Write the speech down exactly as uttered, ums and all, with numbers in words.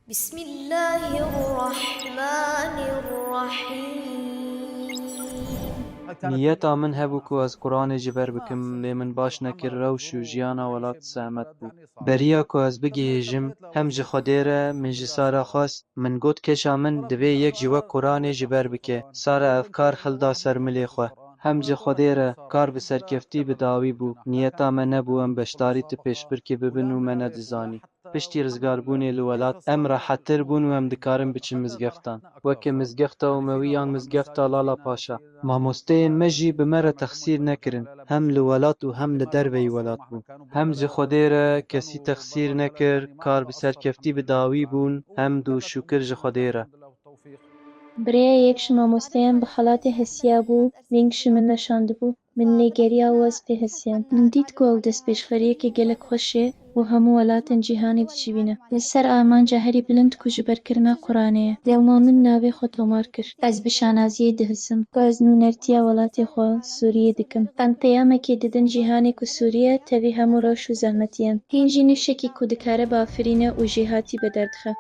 بسم الله الرحمن الرحيم. Niyeta min hebû ku ez Quranê ji ber bikim, lê min baş nekir, rewş û jiyana welat zehmet bû. Beriya ku ez bigihêjim, hem ji Xwedê re min ji Sara xwest, min got, keça min divê yek ji we Quranê ji ber bike. Sara ev kar hilda ser milê xwe. Hem ji Xwedê re kar bi serkeftî bi dawî bû. Niyeta me nebû em beşdarî ti pêşbirkê bibin û me nedizanî. Piştî rizgarbûnê li welat, em rehettir bûn û em dikarin biçin mizgeftan. Weke mizgefta Umewî yan mizgefta Lala Paşa. Mamosteyên me jî bi me re texsîr nekirin, hem li welat û hem li derveyî welat bûn. Hem ji Xwedê re kesî texsîr nekir, kar bi serkeftî bi dawî bûn, hemd û şukir ji Xwedê re. Bi rêya yek ji mamosteyan bi xelatê hesiyabû, lîng ji min re şandibû. Min lê geriya û ez pê hesiyam. Min dît ku ew destpêşxeriyeke gelek xweş e û hemû welatên cîhanê dicivîne. Li ser armanca herî bilind ku ji ber kirina Quranê ye. Lewma min navê xwe tomar kir. Ez bi şanaziyê dihisim ku ez nûnertiya welatê xwe, Sûriyê, dikim. Em peyamekê didin cîhanê ku Sûriye tevî hemû rewş û zehmetiyên. Hîn jî nifşekî ku dikare biafirîne û jêhatî bederdixe.